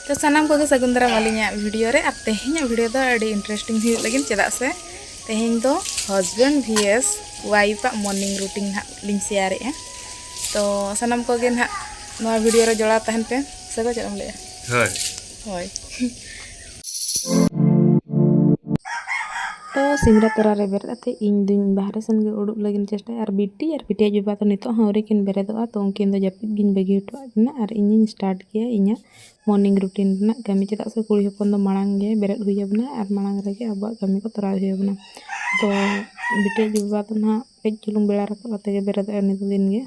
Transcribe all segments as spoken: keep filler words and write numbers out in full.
ᱛᱚ ᱥᱟᱱᱟᱢ ᱠᱚᱜᱮ ᱥᱟᱹᱜᱩᱱ ᱫᱟᱨᱟᱢ ᱟᱹᱞᱤᱧᱟᱜ ᱵᱷᱤᱰᱤᱭᱳ ᱨᱮ᱾ ᱟᱨ ᱛᱮᱦᱮᱧᱟᱜ ᱵᱷᱤᱰᱤᱭᱳ ᱫᱚ ᱟᱹᱰᱤ ᱤᱱᱴᱟᱨᱮᱥᱴᱤᱝ ᱦᱩᱭᱩᱜ ᱞᱟᱹᱜᱤᱫ, ᱪᱮᱫᱟᱜ ᱥᱮ ᱛᱮᱦᱮᱧ ᱫᱚ ᱦᱟᱡᱵᱮᱱᱰ ᱵᱷᱤ ᱮᱥ ᱣᱟᱭᱤᱯᱷ ᱟᱜ ᱢᱚᱨᱱᱤᱝ ᱨᱩᱴᱤᱱ ᱦᱟᱸᱜ ᱞᱤᱧ ᱥᱮᱭᱟᱨᱮᱜᱼᱟ᱾ ᱛᱚ ᱥᱟᱱᱟᱢ ᱠᱚᱜᱮ ᱱᱟᱦᱟᱜ ᱱᱚᱣᱟ ᱵᱷᱤᱰᱤᱭᱳ ᱨᱮ ᱡᱚᱲᱟᱣ ᱛᱟᱦᱮᱱ ᱯᱮ᱾ ᱥᱮ ᱜᱚ, ᱪᱮᱫ ᱮᱢ ᱞᱟᱹᱭᱟ? ᱦᱳᱭ᱾ ᱦᱳᱭ᱾ ᱛᱚ ᱥᱤᱢᱨᱟ ᱛᱚᱨᱟ ᱨᱮ ᱵᱮᱨᱮᱫ ᱠᱟᱛᱮ ᱤᱧ ᱫᱩᱧ ᱵᱟᱦᱨᱮ ᱥᱮᱱ ᱜᱮ ᱩᱰᱩᱠ ᱞᱟᱹᱜᱤᱫ ᱤᱧ ᱪᱮᱥᱴᱟᱭᱟ, ᱟᱨ ᱵᱤᱴᱤ ᱟᱨ ᱵᱤᱴᱤᱭᱟᱜ ᱡᱚᱵᱟ ᱫᱚ ᱱᱤᱛᱚᱜ ᱦᱚᱸ ᱟᱹᱣᱨᱤ ᱠᱤᱱ ᱵᱮᱨᱮᱫᱚᱜᱼᱟ, ᱛᱚ ᱩᱱᱠᱤᱱ ᱫᱚ ᱡᱟᱹᱯᱤᱫ ᱜᱤᱧ ᱵᱟᱹᱜᱤ ᱦᱚᱴᱚᱣᱟᱜ ᱠᱤᱱᱟ ᱟᱨ ᱤᱧᱤᱧ ᱥᱴᱟᱨᱴ ᱜᱮᱭᱟ ᱤᱧᱟᱹᱜ ᱢᱚᱨᱱᱤᱝ ᱨᱩᱴᱤᱱ ᱨᱮᱱᱟᱜ ᱠᱟᱹᱢᱤ, ᱪᱮᱫᱟᱜ ᱥᱮ ᱠᱩᱲᱤ ᱦᱚᱯᱚᱱ ᱫᱚ ᱢᱟᱲᱟᱝ ᱜᱮ ᱵᱮᱨᱮᱫ ᱦᱩᱭ ᱟᱵᱚᱱᱟ ᱟᱨ ᱢᱟᱲᱟᱝ ᱨᱮᱜᱮ ᱟᱵᱚᱣᱟᱜ ᱠᱟᱹᱢᱤ ᱠᱚ ᱛᱚᱨᱟᱣ ᱦᱩᱭ ᱟᱵᱚᱱᱟ᱾ ᱛᱚ ᱵᱤᱴᱤᱭᱟᱜ ᱡᱚᱵᱟ ᱫᱚ ᱱᱟᱦᱟᱜ ᱠᱟᱹᱡ ᱪᱩᱞᱩᱝ ᱵᱮᱲᱟ ᱨᱟᱠᱟᱵ ᱠᱟᱛᱮ ᱜᱮ ᱵᱮᱨᱮᱫᱚᱜᱼᱟ ᱩᱱᱤ ᱫᱚ ᱫᱤᱱ ᱜᱮ᱾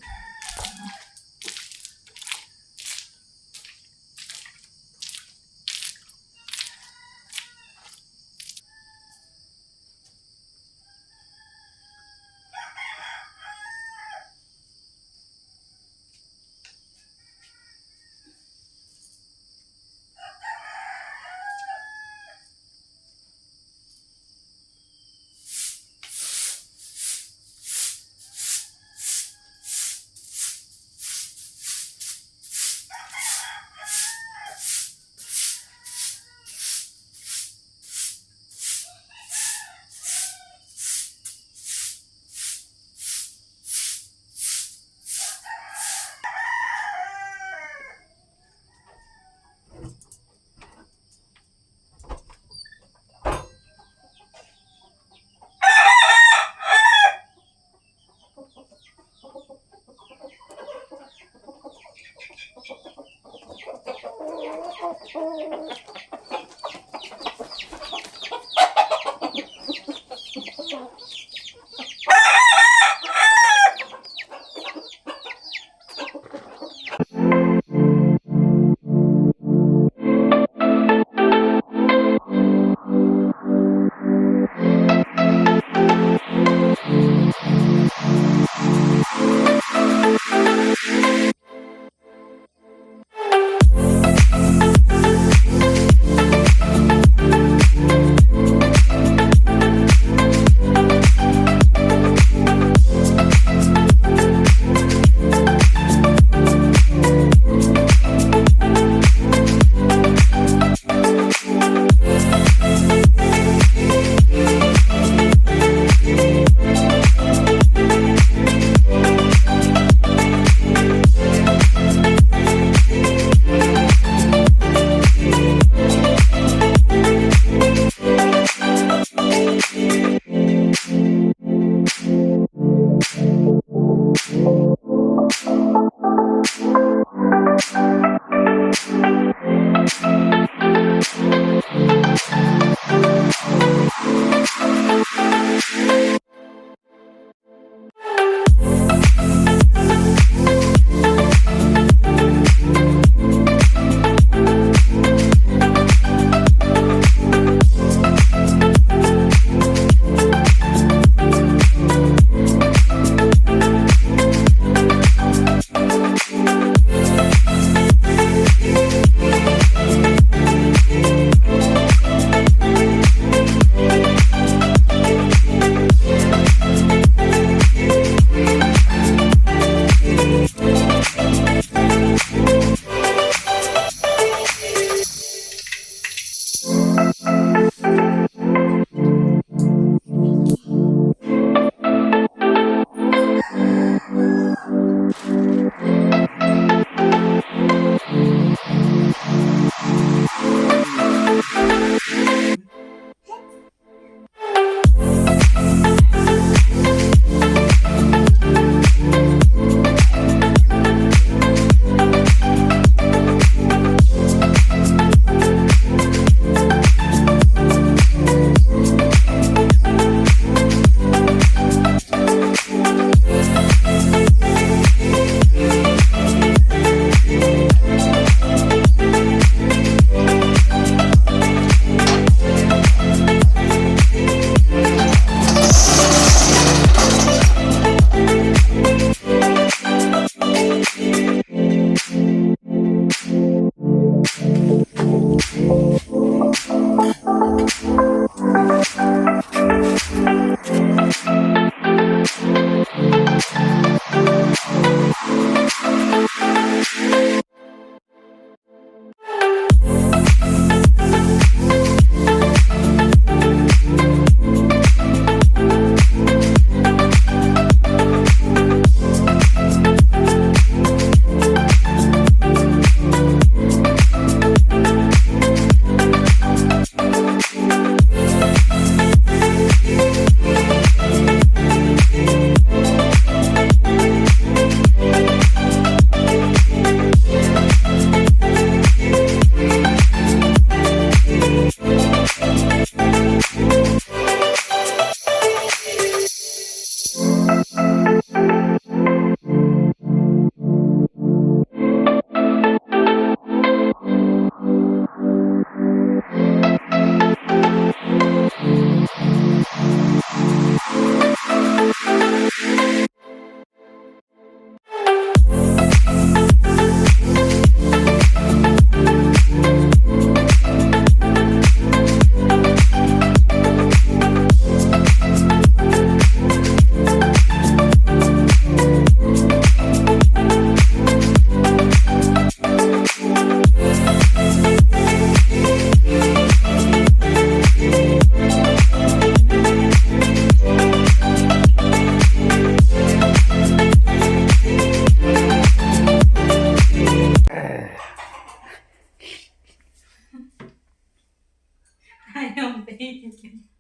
ᱴᱷᱤᱠ, ᱴᱷᱤᱠ, ᱴᱷᱤᱠ᱾